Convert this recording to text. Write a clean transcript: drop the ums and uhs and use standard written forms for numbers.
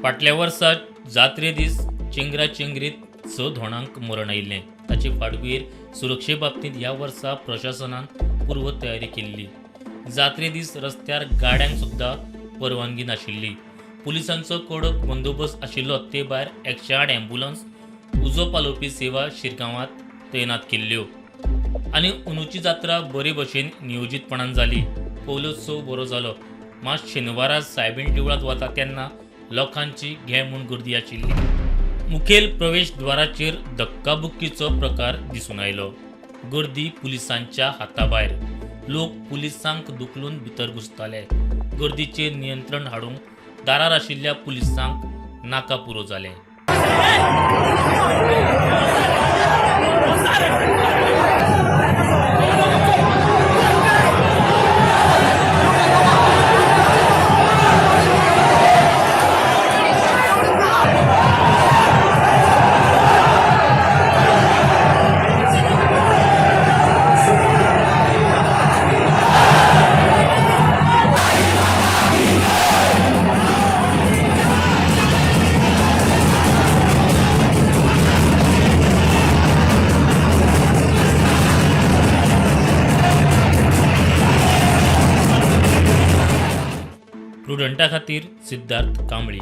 फाटल्या वर्सा जात्रे दीस चेंगरा चेंगरीत 6 धोणांक मरण आयिल्लें. ताचे फाटभुंयेर सुरक्षे बाबतींत ह्या वर्सा प्रशासनान पूर्व तयारी केल्ली. जात्रे दीस रस्त्यार गाड्यांक सुद्दां परवानगी नाशिल्ली. पुलिसांचो कडक बंदोबस्त आशिल्लो. ते भायर 108 ॲम्ब्युलन्स, उजो पालोवपी सेवा शिरगांवांत तैनात केल्ल्यो आनी अंदूची जात्रा बरे भशेन नियोजीतपणान जाली. कौलोत्सव बरो जालो. मात शेनवारा सायबीण देवळांत वता तेन्ना लोकांची घे म्हूण गर्दी आशिल्ली. मुखेल प्रवेशद्वाराचेर धक्काबुक्कीचो प्रकार दिसून आयलो. गर्दी पुलिसांच्या हाताभायर. लोक पुलिसांक धुकलून भितर घुसताले. गर्दीचेर नियंत्रण हाडूंक दारार आशिल्ल्या पुलिसांक नाका पुरो जालें. प्रुडंटा खातीर सिद्धार्थ कांबळी.